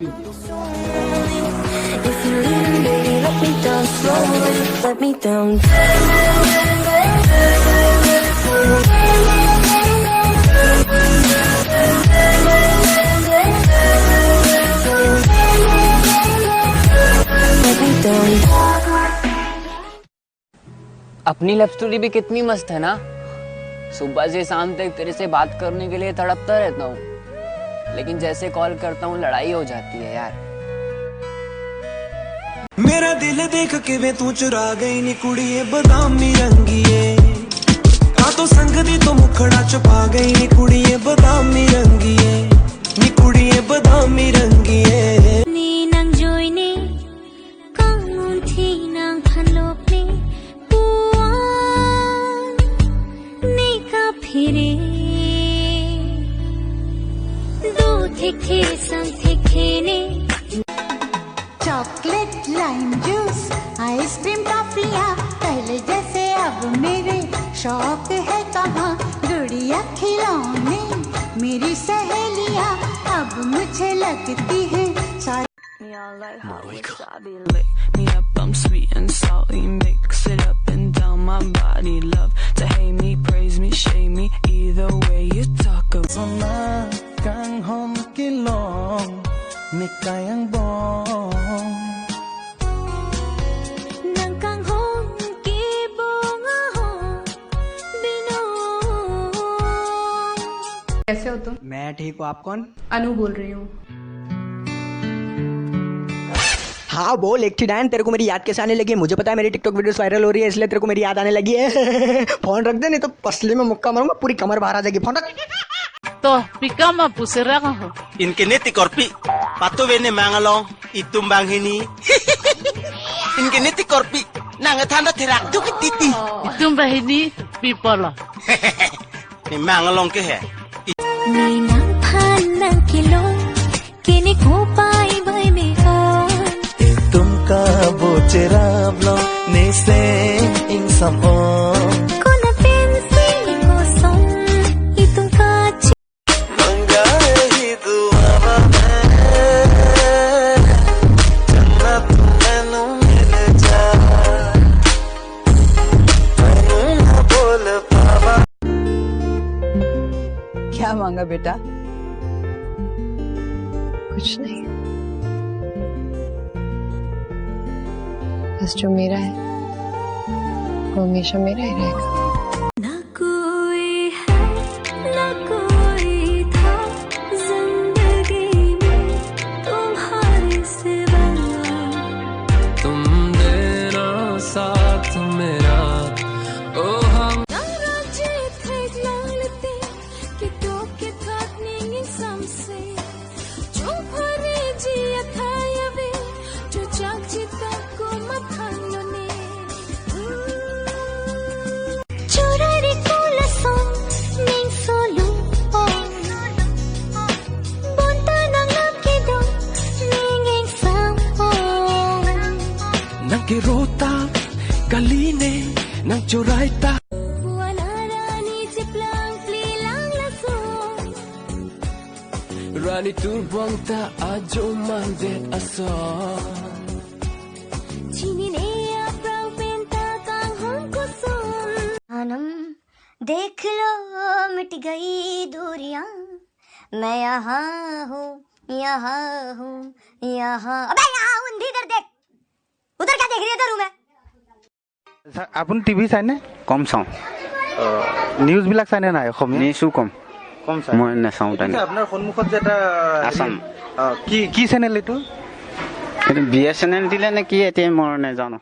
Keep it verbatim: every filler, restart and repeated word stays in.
If you leave me, baby, let me down slowly. Let me down. Let me down. अपनी love story भी कितनी मस्त है ना। सुबह से शाम तक तेरे से बात करने के लिए तड़पता रहता हूँ, लेकिन जैसे कॉल करता हूँ, लड़ाई हो जाती है यार। मेरा दिल देख के वे तू चुरा गई नी कुड़िए बदामी रंगिए। आ तो संग दी तो मुखड़ा छुपा गई नी कुड़िए बदामी रंगिए। नी कुड़िए बदामी रंगिए। Ni nang joy ni kang un thi nang phanlok ni puan ni ka phire. Do thek the sang thek the ni. Chocolate, lime juice, ice cream, टॉफियाँ, पहले जैसे अब मेरे शौक है कहाँ। गुड़िया खिलौने, मेरी सहेलियाँ, अब मुझे लगती है सारी Me, I like how it's strawberry. Lit me up, I'm sweet and salty. Mix it up and down my body. Love to hate me, praise me, shame me. Either way you talk about. Sona kanghon kelong ne kayang bong. Nang kanghon kebong ahong binong. कैसे हो तुम? मैं ठीक हूँ, आप कौन? अनु बोल रही हूँ। हाँ बोल, एक थी डायन, तेरे को मेरी याद कैसे आने लगी है? मुझे पता है, मेरी टिकटॉक वीडियोस वायरल हो रही है, इसलिए तेरे को मेरी याद आने लगी है। फोन रख दे, नहीं तो पसली में मुक्का मारूंगा, पूरी कमर बाहर आ जाएगी। फोन रख। To, pi kama pusi ra ho. Inke neti korpi, patu vene mang along, itum banghini. Inke neti korpi, nang than ra therak duk titi. Itum banghini, pi pulo. Ne mang along ke he. Ni nang phan nang kilo, kini ko pai bai me on. Itum ka bocherap lo, ne se ingsam on. Ko na pensi ko son, itum ka chi. Mangga hi dua ba me, jannat mein mil ja. क्या मांगा बेटा? कुछ नहीं, बस जो मेरा है वो हमेशा मेरा ही रहेगा। ना कोई है, ना कोई था जिंदगी में तुम्हारे सिवा। तुम देना साथ मेरा, ओ हम। Nang rajit thek lang lete, kito ke thak ning samse. Cho phare ji athaya ve, cho chak ji ta ko mathan lo ne. Chora re kola song, ning solo. Bonta nang lam ke do, ning ingsam. Nang ke rota, kali ne, nang chorai ta. Buana rani chiplang pli lang laso. Rani turbong ta ajo mandet aso. Chini ne aprang penta kanghon koson. Anam, dekh lo, mit gayi duriyan. Main yahan hoon, yahan hoon, yahan. Abe yahan hoon, idhar dekh. Udhar kya dekh rahi hai, idhar hoon main. Sir, আপুনি টিভি চাইনে? কম চাওঁ। নিউজবিলাক চাইনে নাই অসমীয়া? নিউজো কম। কম চাই। মই নাচাওঁ ঠিক আছে, তেনেকে। আপোনাৰ সন্মুখত যে এটা আছাম। অ, কি, কি চেনেল এইটো? এইটো বি এছ এন এল দিলে নে কি, এতিয়া মই নাজানো।